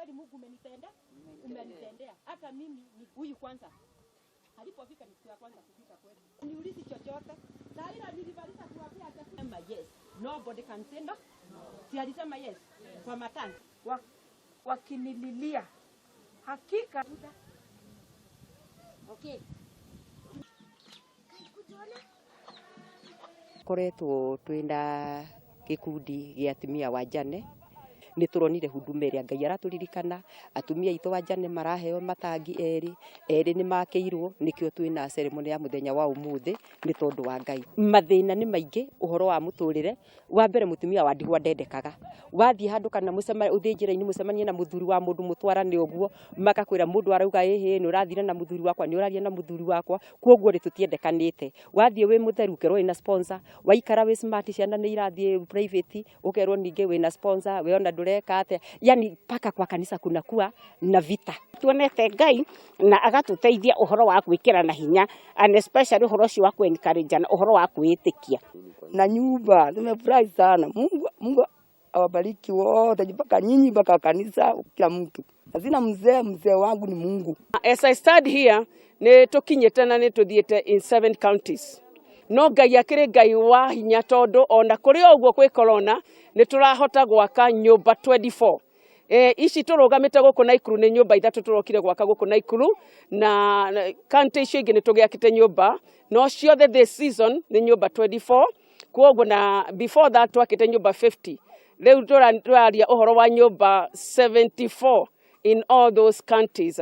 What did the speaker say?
Kweli Mungu umenitendea, umenitendea. Hata mimi ni huyu kwanza alipofika ni siku ya kwanza kufika kwetu, niulizi chochote. Saa ile nilimaliza kuwapea chakula, yes, nobody can say no. Si alisema yes kwa matanga. Wakinililia hakika. Okay. Koretwo twina gikundi gia atumia wajane, nä tå ronire huduma ĩrĩa Ngai aratũririkana. Atumia aitũ wajane maraheo matangi erĩ erĩ, nĩ makĩirwo nĩkĩo twĩna ceremony ya mũthenya wa ũmũthĩ, nĩ tondũ wa Ngai. Mathĩna nĩ maingĩ ũhoro wa mũtũrĩre. Wa mbere, mũtumia wa ndigwa ndendekaga. Wathiĩ handũ kana ũthiĩ njĩra-inĩ mũcemanie na mũthuri wa mũndũ, mũtwarane ũguo, makakwĩra mũndũ arauga ĩhĩ, nĩ ũrathire na mũthuri wakwa, nĩ ũraria na mũthuri wakwa, koguo rĩ tũtiendekanĩte. Wathiĩ wĩ mũtheru ũkerwo wĩna sponsor, waikara wĩ smart, ciana nĩ irathiĩ private, ũkerwo ningĩ wĩna sponsor, we ona ndũreka atĩa, yani mpaka kwa kanisa kunakuwa na vita. Tuonete Ngai na agatuteithia uhoro wa gwikirana hinya, and especially uhoro ucio wa kwencourage na uhoro wa kwitikia. Na nyumba. Tumefurahi sana. Mungu, Mungu awabariki wote, mpaka nyinyi, mpaka kanisa, kila mtu. Na sina mzee, mzee wangu ni Mungu. As I stand here, nĩ tũkinyĩte na nĩ tũthiĩte in seven counties, no Ngai akĩrĩ Ngai wa hinya, tondũ ona kũrĩ o ũguo kwĩ corona, nĩ tũrahota gwaka nyũmba 24. Ici tũrũgamĩte gũkũ Naikuru nĩ nyũmba ithatũ tũrokire gwaka gũkũ Naikuru, na county icio ingĩ nĩ tũgĩakĩte nyũmba, no ciothe this season nĩ nyũmba 24. Koguo na before that twakĩte nyũmba 50. Rĩu tũraria ũhoro wa nyũmba 74 in all those counties.